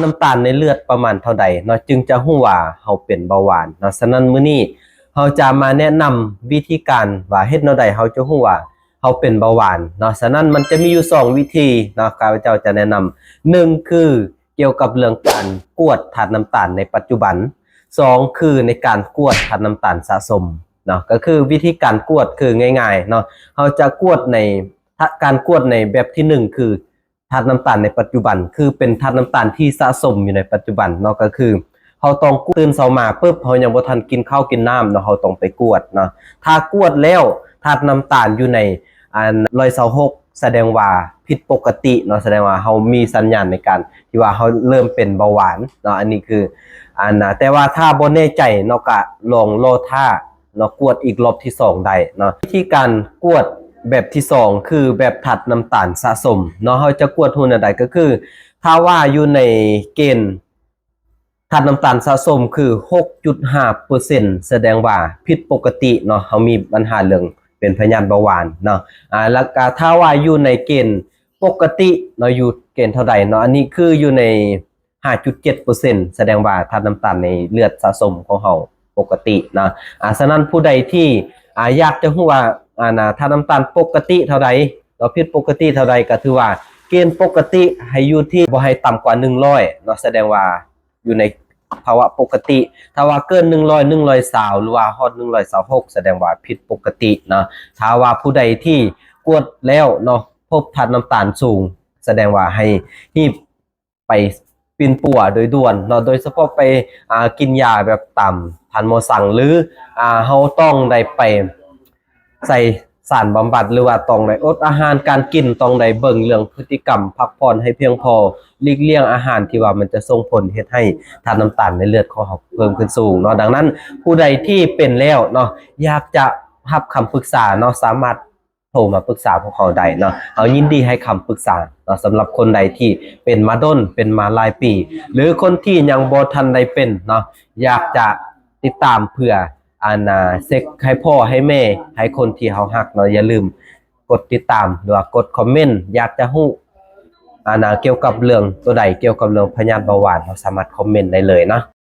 ນ້ຳຕານໃນເລືອດປະມານເທົ່າໃດເນາະ ຈຶ່ງຈະຮູ້ວ່າເຮົາເປັນເບົາຫວານເນາະ. ສະນັ້ນມື້ນີ້ເຮົາຈະມາແນະນຳວິທີການວ່າເຮັດແນວໃດເຮົາຈະຮູ້ວ່າເຮົາເປັນເບົາຫວານເນາະ. ສະນັ້ນມັນຈະມີຢູ່ສອງວິທີເນາະ ຂ້າພະເຈົ້າຈະແນະນຳ. ໜຶ່ງ ຄື ກ່ຽວກັບເລື່ອງການກວດທາດນ້ຳຕານໃນປັດຈຸບັນ. ສອງ ຄືໃນການກວດທາດນ້ຳຕານສະສົມເນາະ. ກໍຄືວິທີການກວດຄືງ່າຍໆເນາະ ເຮົາຈະກວດໃນ ທາດ ການກວດໃນແບບທີໜຶ່ງ ຄືທາດນ້ຳຕານໃນປັດຈຸບັນ ຄືເປັນທາດນ້ຳຕານທີ່ສະສົມຢູ່ໃນປັດຈຸບັນເນາະ. ກໍຄືເຮົາຕ້ອງກວດ ຕື່ນເຊົ້າມາປຶບ ເຮົາຍັງບໍ່ທັນກິນເຂົ້າກິນນ້ຳເນາະ ເຮົາຕ້ອງໄປກວດເນາະ. ຖ້າກວດແລ້ວທາດນ້ຳຕານຢູ່ໃນ ອັນ ຮ້ອຍຊາວຫົກ ສະແດງວ່າຜິດປົກກະຕິເນາະ ສະແດງວ່າເຮົາມີສັນຍານໃນການທີ່ວ່າເຮົາເລີ່ມເປັນເບົາຫວານເນາະ. ອັນນີ້ຄື ອັນນະ ແຕ່ວ່າຖ້າບໍ່ແນ່ໃຈເນາະ ກະລອງລໍຖ້າເນາະ ກວດອີກລອບທີສອງໄດ້ເນາະ. ວິທີການກວດແບບທີສອງ ຄືແບບທາດນ້ຳຕານສະສົມເນາະ. ເຮົາຈະກວດຮູ້ແນວໃດ? ກໍຄືຖ້າວ່າຢູ່ໃນເກນ ທາດນ້ຳຕານສະສົມຄື ຫົກຈຸດຫ້າເປີເຊັນ ສະແດງວ່າຜິດປົກກະຕິເນາະ ເຮົາມີບັນຫາເລື່ອງເປັນພະຍາດເບົາຫວານເນາະ. ອາ ແລ້ວກະຖ້າວ່າຢູ່ໃນເກນປົກກະຕິເນາະ ຢູ່ເກນເທົ່າໃດເນາະ? ອັນນີ້ຄືຢູ່ໃນ ຫ້າຈຸດເຈັດເປີເຊັນ ສະແດງວ່າທາດນ້ຳຕານໃນເລືອດສະສົມຂອງເຮົາປົກກະຕິເນາະ. ອາ ສະນັ້ນຜູ້ໃດທີ່ ອາ ຢາກຈະຮູ້ວ່າ ອັນນະ ທາດນ້ຳຕານປົກກະຕິເທົ່າໃດ ແລ້ວຜິດປົກກະຕິເທົ່າໃດ ກໍຖືວ່າເກນປົກກະຕິໃຫ້ຢູ່ທີ່ ບໍ່ໃຫ້ຕ່ຳກວ່າໜຶ່ງຮ້ອຍເນາະ ສະແດງວ່າ ຢູ່ໃນພາວະປົກກະຕິ. ຖ້າວ່າເກີນໜຶ່ງຮ້ອຍ ໜຶ່ງຮ້ອຍຊາວ ຫຼືວ່າຮອດໜຶ່ງຮ້ອຍຊາວຫົກ ສະແດງວ່າຜິດປົກກະຕິເນາະ. ຖ້າວ່າຜູ້ໃດທີ່ກວດແລ້ວເນາະ ພົບທາດນ້ຳຕານສູງ ສະແດງວ່າໃຫ້ຮີບໄປປິ່ນປົວໂດຍດ່ວນເນາະ ໂດຍສະເພາະໄປ ອາ ກິນຢາແບບຕາມທ່ານໝໍສັ່ງ ຫຼື ອາ ເຮົາຕ້ອງໄດ້ໄປ ໃສ່ສານບຳບັດ ຫຼືວ່າຕ້ອງໄດ້ອົດອາຫານການກິນ ຕ້ອງໄດ້ເບິ່ງເລື່ອງພຶດຕິກຳ ພັກຜ່ອນໃຫ້ພຽງພໍ ຫຼີກລ່ຽງອາຫານທີ່ວ່າມັນຈະສົ່ງຜົນເຮັດໃຫ້ທາດນ້ຳຕານໃນເລືອດຂອງເຮົາເພີ່ມຂຶ້ນສູງເນາະ. ດັ່ງນັ້ນ ຜູ້ໃດທີ່ເປັນແລ້ວເນາະ ຢາກຈະຮັບຄຳປຶກສາເນາະ ສາມາດໂທມາປຶກສາພວກເຮົາໄດ້ເນາະ ເຮົາຍິນດີໃຫ້ຄຳປຶກສາເນາະ. ສຳລັບຄົນໃດທີ່ເປັນມາດົນ ເປັນມາຫຼາຍປີ ຫຼື ຄົນທີ່ຍັງບໍ່ທັນໄດ້ເປັນເນາະ ຢາກຈະຕິດຕາມເພື່ອ ອັນນະ ເຊັກໃຫ້ພໍ່ໃຫ້ແມ່ ໃຫ້ຄົນທີ່ເຮົາຮັກເນາະ ຢ່າລືມກົດຕິດຕາມ ຫຼືວ່າກົດຄອມເມັນ ຢາກຈະຮູ້ ອັນນະ ກ່ຽວກັບເລື່ອງຕົວໃດ ກ່ຽວກັບເລື່ອງພະຍາດເບົາຫວານ ເຮົາສາມາດຄອມເມັນໄດ້ເລີຍເນາະ.